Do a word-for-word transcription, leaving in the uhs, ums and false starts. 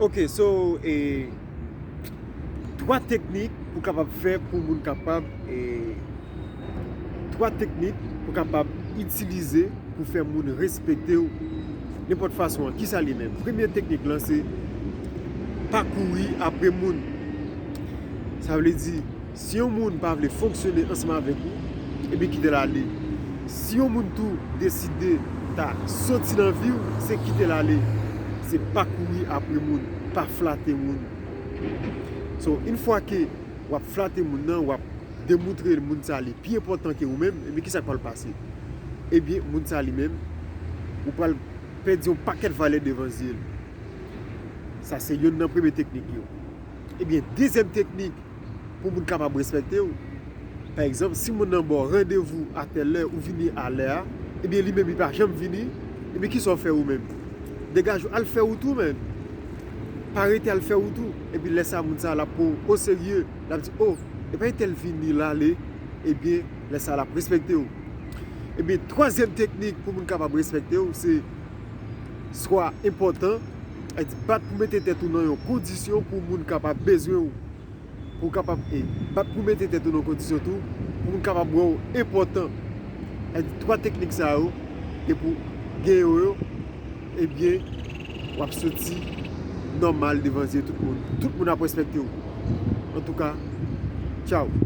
Ok, so, e, twa teknik pou kapab fè pou moun kapab, e, twa teknik pou kapab itilize pou fè moun respekte w nenpòt fason an. Kisa li menm? Premye teknik lan se pa kouri apre moun. Sa vle di, si yon moun pa vle fonksyone ansanm avèk ou, ebyen kite l ale. Si yon moun tou deside ta soti nan vi w, se kite l ale. Se pa kouri apre moun, pa flate moun. So, yon fwa ke w ap flate moun nan, w ap demoutre moun sa li pi enpòtan ke ou menm, ebyen kisa k pral pase? Ebyen, moun sa li menm, ou pral pèdi yon pakèt valè devan zye l. Sa se youn nan premye teknik yo. Ebyen, dezyèm teknik pou moun kapab respekte w. Pa egzanp, si moun nan ba w randevou a tèl lè, ou vini a lè a, ebyen, li menm li pa janm vini, ebyen, kisa w fè ou menm? Degaje w, al fè wout ou menm. Pa rete, al fè wout ou. Epi lè sa, moun sa l ap pran w oserye, l ap di, o, e pa entèl vini, l ale, ebyen, lè sa, l ap respekte w. Ebyen, twazyèm teknik pou moun kapab respekte w, se swa enpòtan, bat pou mete tèt ou nan yon kondisyon pou moun kapab bezwen w. Pou w kapab, e, bat pou mete tèt ou nan kondisyon tou, pou moun kapab wè w enpòtan. Sa vle di twa teknik sa yo, depi w genyen yo, ebyen, w ap soti nòmal devan zye tout moun. Tout moun ap respekte w. Antouka, tchaw.